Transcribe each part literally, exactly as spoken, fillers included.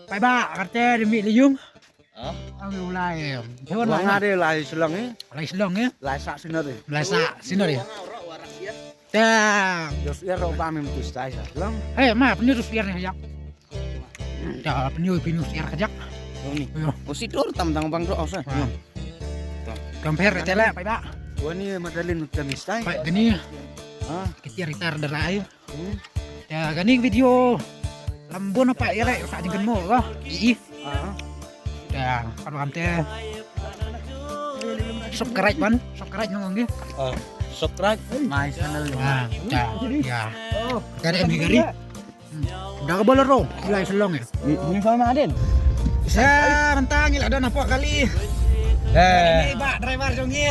Paidbah, kata dei mih lei yung. Hah? Ang u lai. Hewan. Wang lai. Ada lai Shillong eh. Lai Shillong eh. Lai Sah Scenery. Lai Sah Scenery. Ta. Jos ia ro ba mem tu stai sa. Shillong. Eh, ma, pynïoh tu stai ne jak. Ta pynïoh, pynïoh stai ka jak. Ni. Yo. O si tor tam tang bang ro sa. Ah. Yo. Compare te la, paidbah. Wani Madalin kami stai. Pai kani. Ah. Kita ritar darai. Hmm. Te kane ka video lambun apa ïa leh sa jingkynmaw ka. Ih. Ah. Te kan wan te subscribe ban, subscribe nong ngi. Ah, subscribe my channel. Ah, te ya. Kare mi gari. Hmm. Dah ka Bolero, lai Shillong ya. Ni sama Adin. Sa mentang ila don apa kali. Eh. Ni ba driver jong ngi.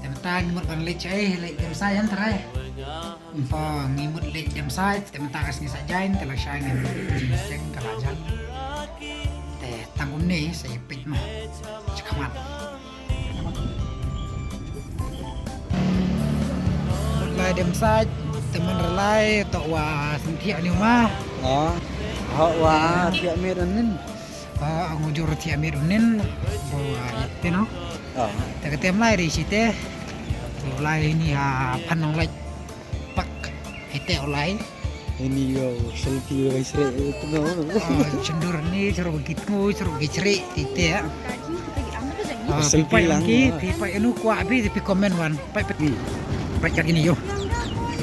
Te mynta ngi mut ban leit, eh, leit Diemsait ïa trai. Ngi mut leit Diemsait, te mynta ka sngi Saitjaiñ, te lashai ngin ïa seng ka la jan. Te tang kumne sa ïa peit mo. Shakhmat. Mut lai Diemsait, te mynta lai to wa sngewthiah ne ma. Oh. Ho wa thiah miet anin. Ah, ang ujur thiah miet unin. Bo, ah, ite no. Ah. Te ka tem lai ri site. Lai ni ha Phan Nonglait Park. Ite u lai. Ini yo selfie wa sre itu no. Ah, cendur ni ceruk begitu, ceruk gicri ite ya. Ah, selfie lang. Pipa anu kwa bi, pi komen wan. Pai peti. Pai kat ini yo.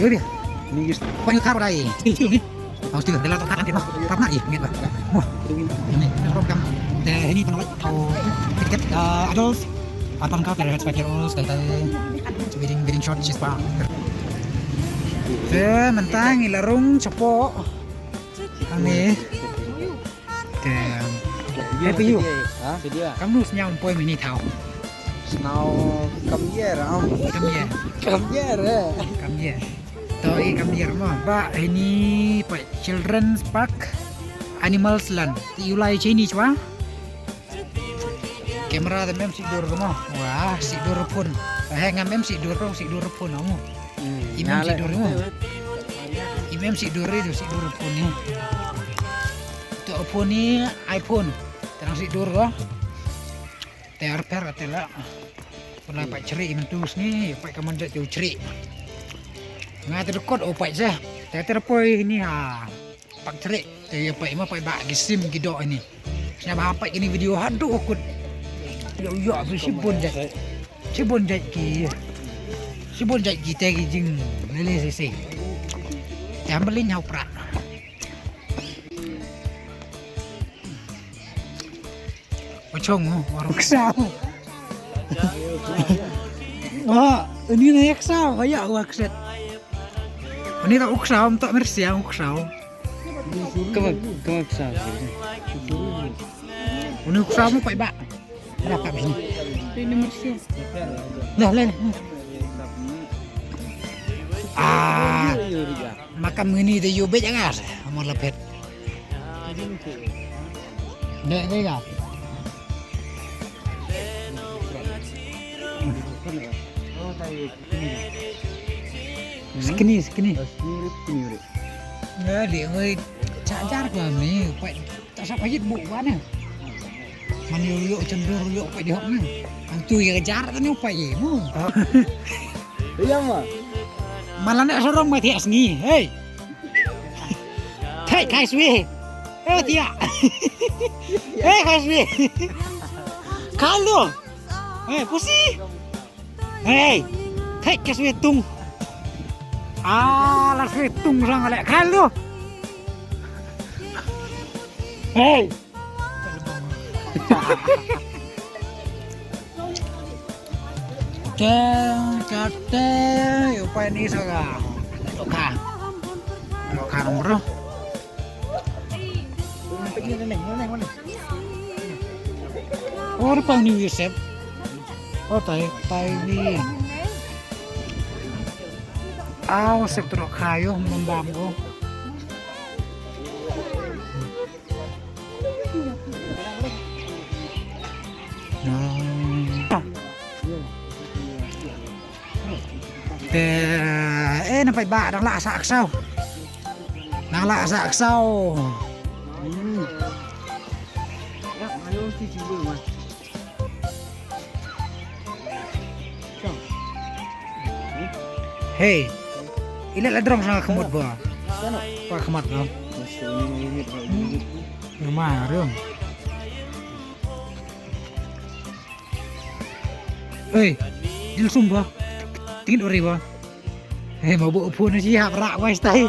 Yo dia. Ni gis. Pai kar dai. Stil, stil ni. Hostel, dela to kan, kan, kan, kan, kan, kan, kan, kan, wah, ini, ini program. Deh, ini penolak, atau tiket, eh, adults, atau engkau kira five year olds, dan, dan, wedding, wedding short, she's pa. Deh, mentang, ilarung, cepo. Ani. Deh. Happy you. Ha? Kam nu sñiaw poi mini thaw. Sñiaw kam yer, am. Kam yer. Kam yer, eh. Kam yer. To i kam ïar mo ba ini pa Children's Park, Animals Land. Ti u lai chini chwa. Camera te mem sik dur mo. Wah, sik dur phone. Eh, ngam mem sik dur, sik dur phone mo. Hmm. I mem sik dur mo. I mem sik dur itu sik dur phone ni. To phone ni iPhone. Terang sik dur ko. Te arpher ka te la. Pynlai pat chri mynta sngi, pat ka mon jait u chri. Nga te rekod o pat je. Te te poi ni ha. Pat chri. Te ya pat ma pat ba ki sim ki do ni. Sñiaw ba pat kini video haduh kut. Yo yo bi sibun jait. Sibun jait ki. Shibun jait kita ki jing lele sisi. Jam beli nyau prak. Wachong mo, warung ksau. Wah, ini na yak sau, kayak wak set. Ini tak uksau, tak mersiang uksau. Kemang, kemang ksau. Ini uksau mo pai bak. Ada apa sini? Ini mersiang. Lah, lah, lah. Ah. Makam ngini te yu bej angas, amor lapet. Dek, dek, ah. Sekeni, sekeni. Nggak, dia ngoi cacar gua ni, pak. Tak sap hajit bu gua ni. Mani uyuk cendur uyuk pak di hok ni. Antu ya kejar tu ni pak ye mu. Iya ma. Malah nak sorong mati asngi. Hei. Thek kai swi. Eh, tia. Eh, kai swi. Kalu. Eh, pusi. Hei. Thek kai swi tung. Ah, la swi tung sang lek kalu. Hei. Te, te, yu pai ni sa ga. Lokha. Lokha nomor. Or pang ni Yusef. Oh, tai, tai ni. Aw, sep tu lokha yo, membam ko. Te, eh, nampai ba dang lah sak sau. Dang lah sak sau. Hey. Ila la drong sa khmut ba. Pa khmat ba. Nama rum. Hey. Dil sum ba. Tingit ori ba. Hey, mau bu phun si hap rak wai stai.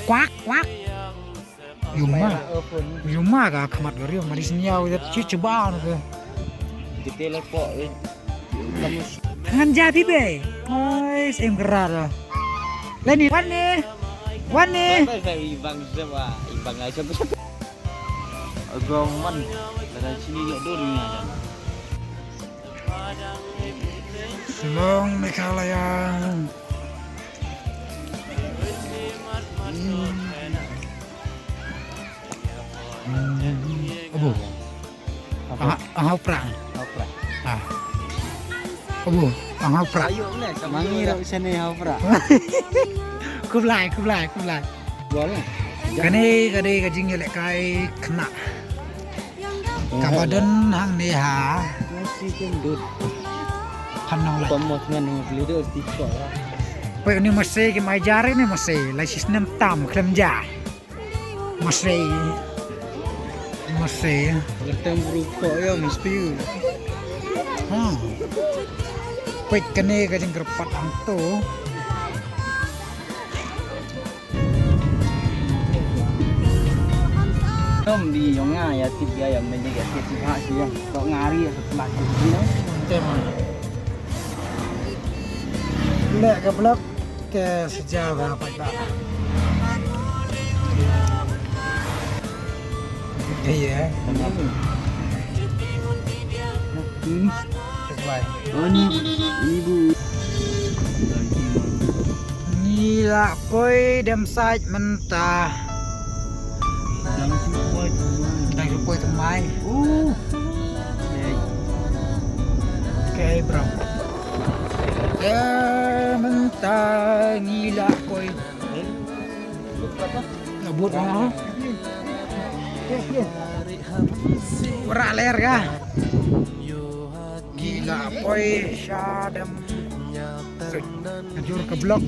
Kwak, kwak. Yuma. Yuma ka khmat gari mari sniaw ya chi chba na ke. Kita lepo. Ngan jadi be. Oi, sem gerar. Leni, wan ni. Wan ni. Ibang siapa? Ibang aja. Agong man. Dalam sini dia dulu ni aja. Shillong, Meghalaya. Hmm. Hmm. Abu. Apa? Aha, aha, upra. Upra. Ah. Abu, aha, upra. Mangi rap sene upra. Khublai, khublai, khublai. Kane, kane ka jingïalehkai khynnah. Kaba don hangne ha. Phan Nonglait. Peit une masi kim ai jar une masi, la shisnem tam khlem ja. Masi. Masi. Ngertem bru ko ya mesti. Ha. Peit kane ka jingkyrpad hangto. Tom di yong nga ya tip ya ya men ya tip ha si ya. Tok ngari ya sebelah sini ya. Tema. Lek ke blok ke sejarah apa tak? Iya. Hmm. Ini. Oh, ni, ni bu. Ngi la poi dem sait mynta. Dang shu poi thymmai. Dang shu poi thymmai. Uh. Okay, bro. Te mynta ngi la poi. Nabut na. Ora ler ka. Ngi la poi sha dem. Jur ka blok.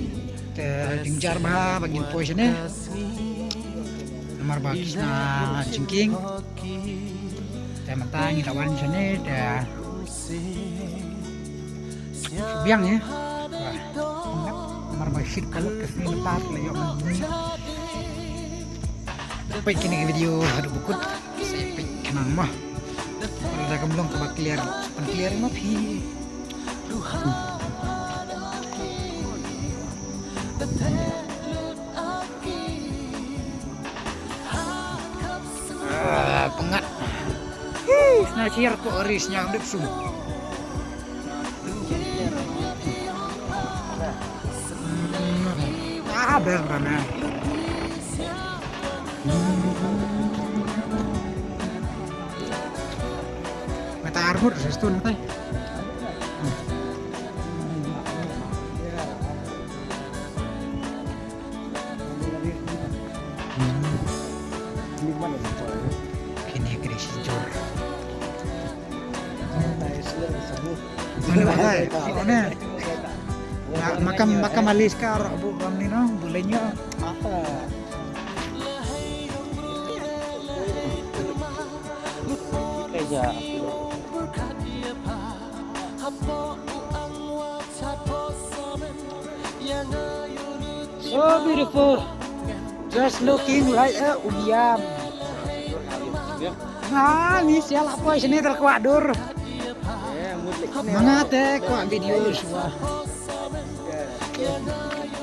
Te jynjar bha ba ngin poi shane. Namar ba ki sna jingkieng. Te mynta ngi la wan shane te. Biang ïa. Wah. Mar ba shit ka lut ka sngi mynta la ïoh man. Peit kine ki video haduh ba kut. Sa peit khnang mo. Lada kam long kaba clear, pan clear ma phi. Ah, pyngat. Hi, sna chiar ko ris nyang dep sum. Ah, ber bana. Mata arbut sestu nanti. Kini kini sijur. Mana bahai? Mana? Ma-, makam, makam alis ka rak bu kam ni no, bu lenyo. Apa? Kerja. So beautiful. Just looking like a ubiam. Ah, ni sial apa sini terkuat dur. Mana te kuat video semua.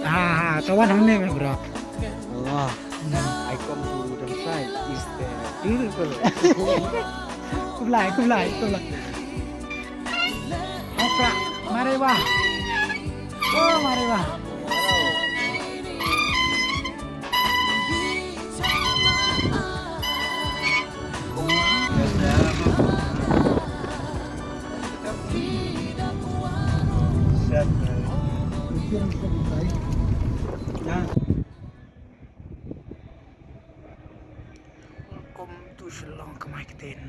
Ah, kawan ni bro. Allah. I come to the side is the beautiful. Kublai, kublai, kublai. Apa? Mari wah. Oh, mari wah. Welcome to Shillong, kamai ktien.